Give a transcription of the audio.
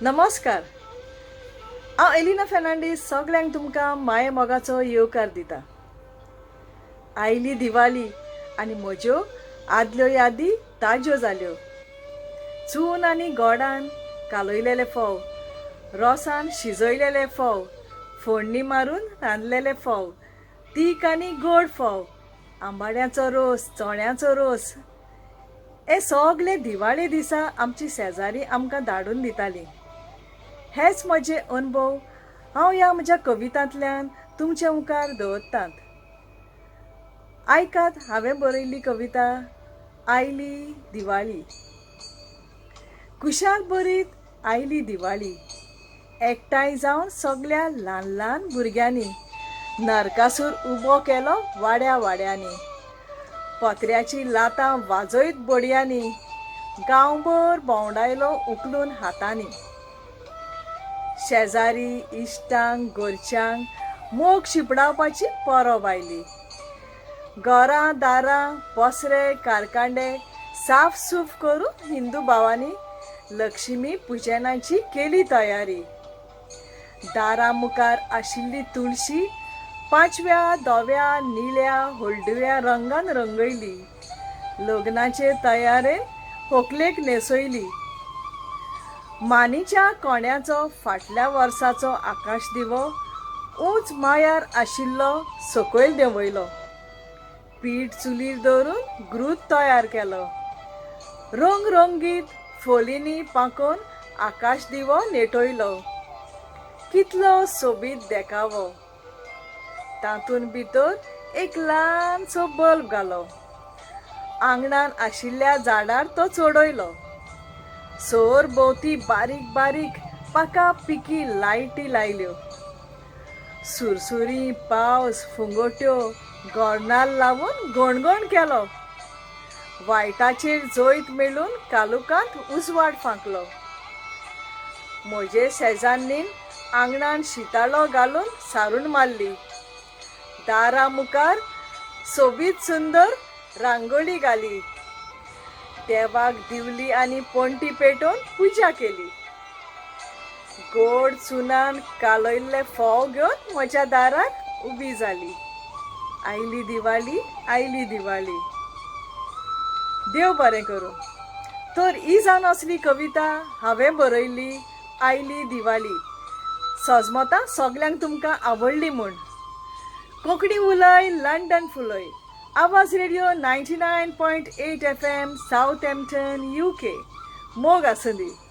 नमस्कार, हांव एलिना फेर्नांडीस सगल्यांक तुमकां माये मोगाचो येवकार दिता. आयली दिवाळी आनी म्हज्यो आदल्यो यादी ताज्यो जाल्यो. चून आनी गोडान कालयलेले फोव, रोसान शिजयलेले फोव, फोडणी मारून रांदलेले फोव, तीख आनी गोड फोव, आंबाड्याचो रोस, चण्याचो रोस, हे सगळे दिवाळे दिसा आमची शेजारी आमकां धाडून दिताली. हेच म्हजे अणभव हांव ह्या म्हज्या कवितांतल्यान तुमचे मुखार दवरतात. आयकात हांवें बरयल्ली कविता आयली दिवाळी. कुशाल बरीत आयली दिवाळी, एकठांय जावन सगल्या ल्हान ल्हान भुरग्यांनी नरकासूर उबो केलो वाड्या वाड्यांनी. पत्र्याची लातां वाजयत बडयांनी गांवभर भोंवडायलो उखलून हातांनी. शेजारी, इश्टांक, घरच्यांक मोग शिंपडावपाची परब आयली. घरां दारां, पसरे, कारकांडे साफ सूफ करून हिंदू भावांनी लक्ष्मी पुजनाची केली तयारी. दारा मुखार आशिल्ली तुळशी पांचव्या, धव्या, निळ्या, हळदुव्या रंगान रंगयली. लग्नाचे तयारेन होकलेक न्हेसयली. मानीच्या कोण्याचो फाटल्या वर्साचो आकाश दिवो ऊंच मायार आशिल्लो सकयल देंवयलो. पीठ चुलीर दवरून ग्रूत तयार केलो. रंगरंगीत फोलींनी पाकोवन आकाश दिवो नेटयलो. कितलो सोबीत देखावो. तातूंत भितर एक ल्हानसो बल्ब घालो. आंगणान आशिल्ल्या झाडार तो चडयलो. सरभोंवती बारीक बारीक पाका पिकी लायटी लायल्यो. सुरसुरी, पावस, फुंगोट्यो, गोरनाल लावन गणगण केलो. वायटाचेर जैत मेळून कालुकांत उजवाड फांकलो. म्हजे शेजान्नीन आंगणान शिताळो घालून सारून मारली. दारा मुखार सोबीत सुंदर रांगोळी घाली. देवाक दिवली आनी पणटी पेटोवन पुजा केली. गोड चुनान कालयल्ले फोव घेवन म्हज्या दारार उबी जाली. आयली दिवाळी, आयली दिवाळी. देव बरें करूं. तर ही जावन असली कविता हांवें बरयल्ली आयली दिवाळी. सजमता सगल्यांक तुमकां आवडली म्हूण. कोंकणी उलय, लंडन फुलय. आवाज रेडिओ 99.8 FM, Southampton, UK. मोग आसूं दी.